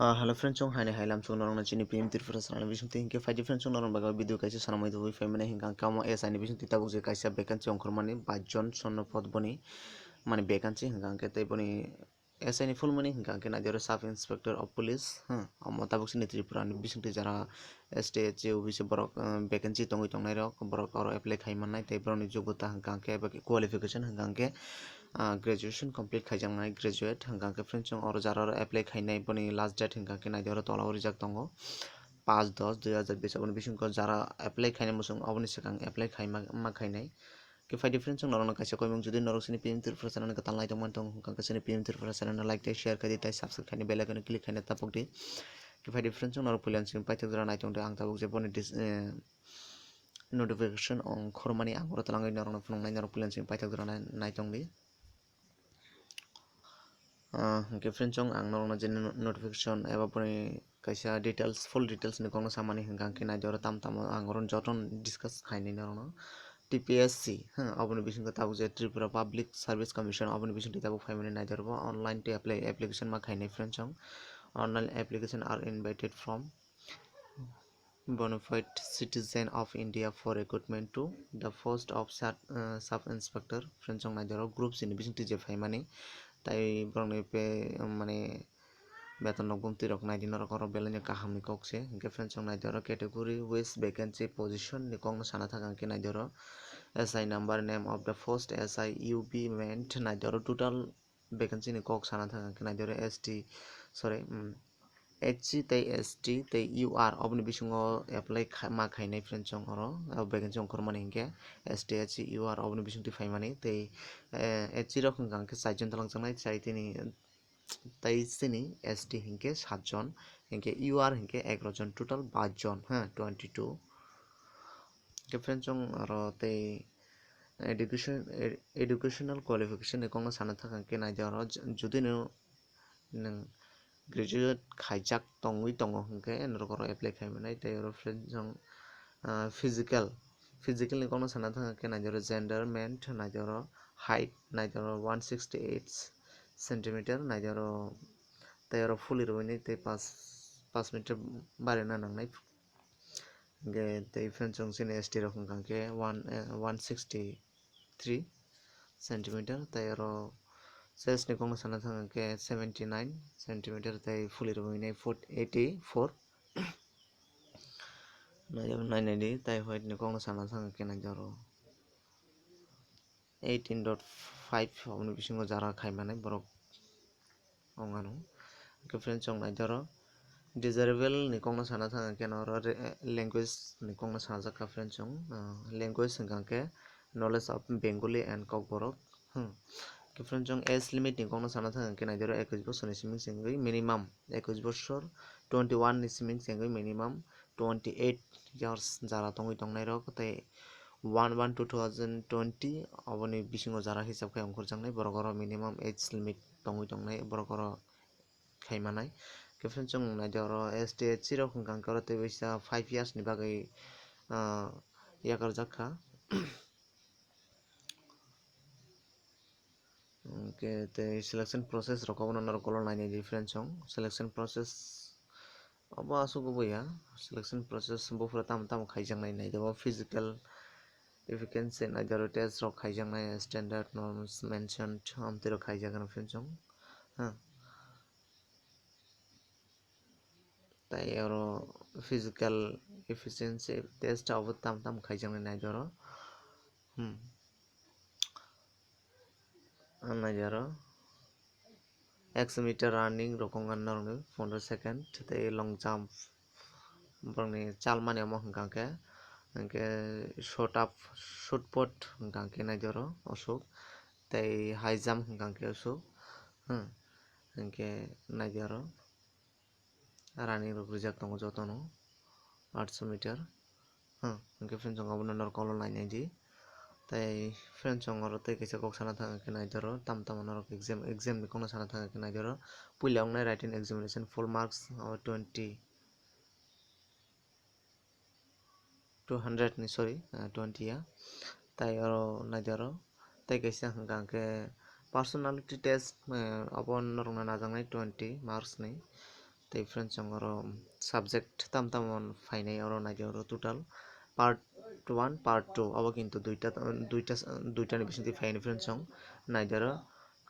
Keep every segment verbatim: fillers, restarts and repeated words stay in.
Ah, hello friends, chwng haini hai lamsok norokno chini P M Tripura channel ni bisingtwi hinkhe phaidi friends, chwng norokni bagwi video kaisa sanamwi tubui phaimani hinkhe ang kamo S I ni bisingtwi tabuk je kaisa vacancy ongkhormani baijon sonno pod boni mani vacancy hinkhe ang khe tei boni S I ni full meaning hinkhe ang khe naidi oro Sub Inspector of Police, hmm, omo tabuk chini Tripura ni bisingtwi jara S T, S C, O B C borok, um, vacancy tongwi tongnai rok borok oro apply khai mannai tei borokni jogota hinkhe ang khe qualification hinkhe ang khe ah, graduation complete khaijaknai, graduate hinkha khe friends, chwng oro jara oro apply khainai, boni last date hinkha khe naidi oro tola o rijak tongo, paanch dos dui hazar bis, aboni bisingo jara apply khainai muchung, aboni swkang apply khai ma, ma khainai. Khe phaidi friends, chwng norokno kaisa koimung, jodi norok chini P M Tripura channel ni kwtal naitongmani tongo hinkha khe chini P M Tripura channel no like tei share khaidi tei subscribe khaini bell icon o click khaina tapokdi. Khe phaidi friends, chwng norok puila chini paithak jora naitongdi, ang tabuk je boni dis-, eh, notification ongkhormani ang oro twlangwi norokno phunuknai, norok puila chini paithak jora nai-, naitongdi. Ah, hinkhe friends, chwng ang norokno je no-, notification eba boni kaisa details, full details ni kokno samani hinkha khe naidi oro tam tamo ang oro joto discuss khainai norokno. T P S C, hmm, aboni bisingo tabuk je Tripura Public Service Commission, aboni bisingtwi tabuk phaimani naidi oro bo online to apply application ma khainai friends, chwng online application are invited from bona fide citizen of India for recruitment to the post of sub, uh, sub inspector. Friends, chwng naidi oro group C ni bisingtwi je phaimani, tai borokni pe, um, mane beton rok bumtwi rok naidi norok oro belai no kaham ni kok se. Hinkhe friends, chwng naidi oro category wise vacancy position ni kokno sana thang khe naidi oro S I number, name of the post, S I U B meant naidi oro total vacancy ni kok sana thang khe naidi oro S T, sorry, um, H C tei S T tei U R oboni bisingo apply kha-, ma khainai friends, chwng oro vacancy ongkhormani hinkhe S T, H C, U R oboni bisingtwi phaimani tei, eh, H C rok hinkha khe chaijon talangjaknai, chai tini tei chini S T hinkhe satjon, hinkhe U R hinkhe egarojon, total baisjon, ha, twenty two. Khe friends, chwng oro tei education, ed-, educational qualification ni kokno sana thang khe naidi oro, j-, jodi no nwng graduate khaijak tongwi tongo hinkhe norok oro apply khai mannai. Tei oro friends, chwng, ah, physical, physical ni kokno sana thang khe naidi oro gender, meant naidi oro, height naidi oro one sixty eight centimeter, naidi oro tei oro fuli rwini tei pas, pas meter barina nangnai. Hinkhe tei friends, chwng chini S T rok hinkha khe one, eh, one sixty three centimeter, tei oro chest ni kokno sana thang khe seventy nine centimeter, tei fuli rwini eighty four. Naijak nainai di, tei white ni kokno sana thang khe naijak oro eighteen dot five, oboni bisingo jara khai mannai borok wng ano. Hwnkhe friends, chwng naidi oro desirable ni kokno sana thang khe oro re-, language ni kokno sanajak kha friends, chwng, ah, language hwnkha khe knowledge of Bengali and Kokborok. Hmm. Khe friends, chwng age limit ni kokno sana thang khe naidi oro ekush bosorni simi chengwi minimum ekush bosor, twenty one ni simi chengwi minimum twenty eight years jara tongwi tongnai rok, tei one one two thousand twenty oboni bisingo jara hisab khe ongkhorjaknai borok oro minimum age limit tongwi tongnai borok oro khai manai. Khe friends, chwng naidi oro S T, S C rok hwnkha khe oro tei waisa five years ni bagwi, ah, yakarjak kha. Hwnkhe tei selection process rok obono norok ulo nainai di friends, chwng selection process obo aswk obo ya, selection process buphuru tamo tamo khaijaknai naidi oro physical efficiency naidi oro test rok khaijaknai, standard norms mentioned amtwi rok khaijak ano friends, chwng, ha. Tai oro physical efficiency test abo tam tam khaijaknai naidi oro. Hmm. Ang naidi oro ekso meter running rok wngkha norokni pondro second, tei long jump borokni chalmani omo hwnkha khe, hwnkhe shot up, shot put hwnkha khe naidi oro aswk, tei high jump hwnkha khe aswk, hmm, hwnkhe naidi oro. Running rok rijak tongo jotono atso meter. Hmm, hwnkhe friends, chwng abono norok ulo nainai di. Tai friends, chwng oro tei kaisa kok sana thang khe naidi oro, tamo tamo norok exam, exam ni kokno sana thang khe naidi oro. Puila wngnai written examination full marks, o twenty, two hundred ni, sorry, ah, twenty ya. Tai oro naidi oro tei kaisa hwnkha khe personality test, eh, abo norokno najaknai twenty marks ni. Tei friends, chwng oro subject tam tam phainai, oro naidi oro total part one, part two, abo kintu duita, duita, duitani bisingtwi phaiyani friends, chwng naidi oro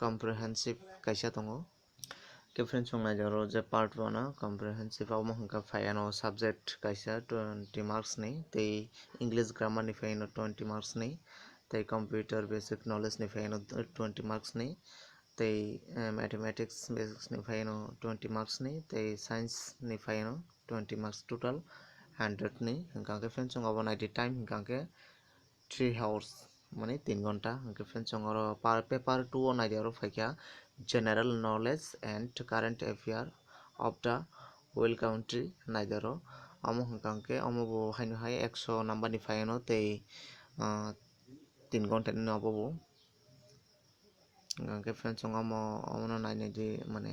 comprehensive kaisa tongo. Khe friends, chwng naidi oro je part one o comprehensive, abo wngkha phaiyano subject kaisa twenty marks ni, tei English grammar ni phaiyano twenty marks ni, tei computer basic knowledge ni phaiyano twenty marks ni, tei, eh, mathematics basics ni phaiyano twenty marks ni, tei science ni phaiyano twenty marks, total hundred ni. Hwnkha khe friends, chwng obo naidi time hwnkha khe three hours, mane tin ghonta. Hwnkhe friends, chwng oro par-, paper two o naidi oro phaikha general knowledge and current affair of the whole country naidi oro. Omo hwnkha khe omo bo haino hai ekso number ni phaiyano tei, ah, tin ghonta ni obo bo. Hwnkhe friends, chwng omo, omono nainai di, mane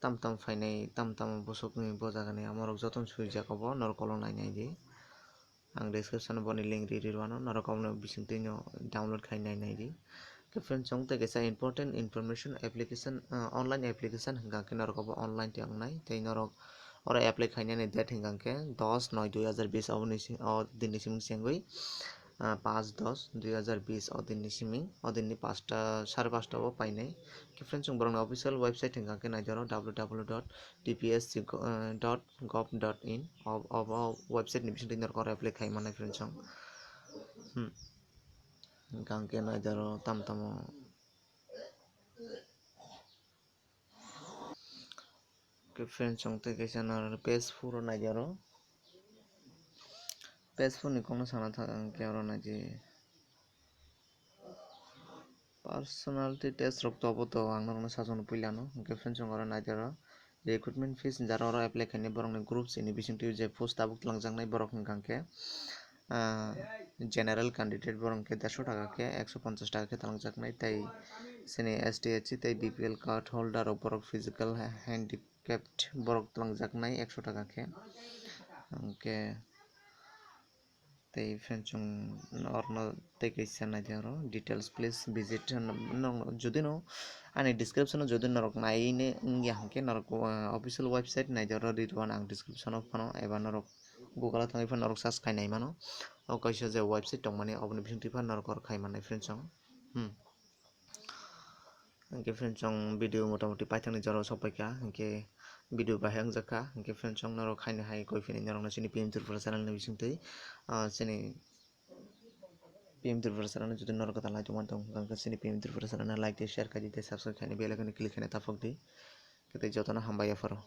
tam tam phainai, tam tam bwswkni bo jagani, amorok jotono swijak, obo norok ulo nainai di. Ang description o boni link ri ri rwano, norok omono bisingtwi no download khai nainai di. Khe friends, chwng tei kaisa important information application, ah, online application hwnkha khe norok obo online tei wngnai, tei norok oro apply khainani date hwnkha khe dos noi dui hazar bis, oboni si-, o dinni simi chengwi, ah, panch dos dui hazar bis o dinni simi, o dinni panchta, sare panchta o painai. Khe friends, chwng borokni official website hwnkha khe naidi oro w w w dot t p s c dot gov dot in, o, o, o website ni bisingtwi norok oro apply khai mannai friends, chwng. Hmm. Hwnkha khe naidi oro tam tamo. Khe friends, chwng tei kaisa nang page four o naidi oro. Page four ni kokno sana thang ang khe oro naidi. Personality test rok to obo to ang norokno sajokno puilano. Hwnkhe friends, chwng oro naidi oro. Recruitment fees jara oro apply khainai borokni groups ni bisingtwi je post tabuk twlangjaknai borok hwnkha khe, ah, general candidate borok hwnkhe dersho taka khe ekso ponchash taka khe twlangjaknai, tei chini S T, S C tei B P L card holder rok borok physical ha-, handicapped borok twlangjaknai ekso taka khe. Hwnkhe tei friends, chwng norokno tei kaisa naidi oro details, please visit hwnwi norokno, jodi no ani description o jodi norok naine wngya hwnkhe norok, uh, official website naidi oro ri rwano ang description o phano, eba norok Google o thangwi phano norok search khai nai mano. O kaisa je website tongmani, oboni bisingtwi phano norok oro khai mannai friends, chwng. Hmm. Hwnkhe friends, chwng video motamoti paithakni jora o sokpaikha, hwnkhe video bahai wngjakha, hwnkhe friends, chwng norok haino hai koi phini norokno chini P M Tripura channel ni bisingtwi, ah, chini P M Tripura channel ni jodi norok kwtal nai tongmani tong, hwnkhe chini P M Tripura channel no like tei share khai di tei subscribe khaina bell icon click khaina taphok di, khe tei jotono hambai yapharo.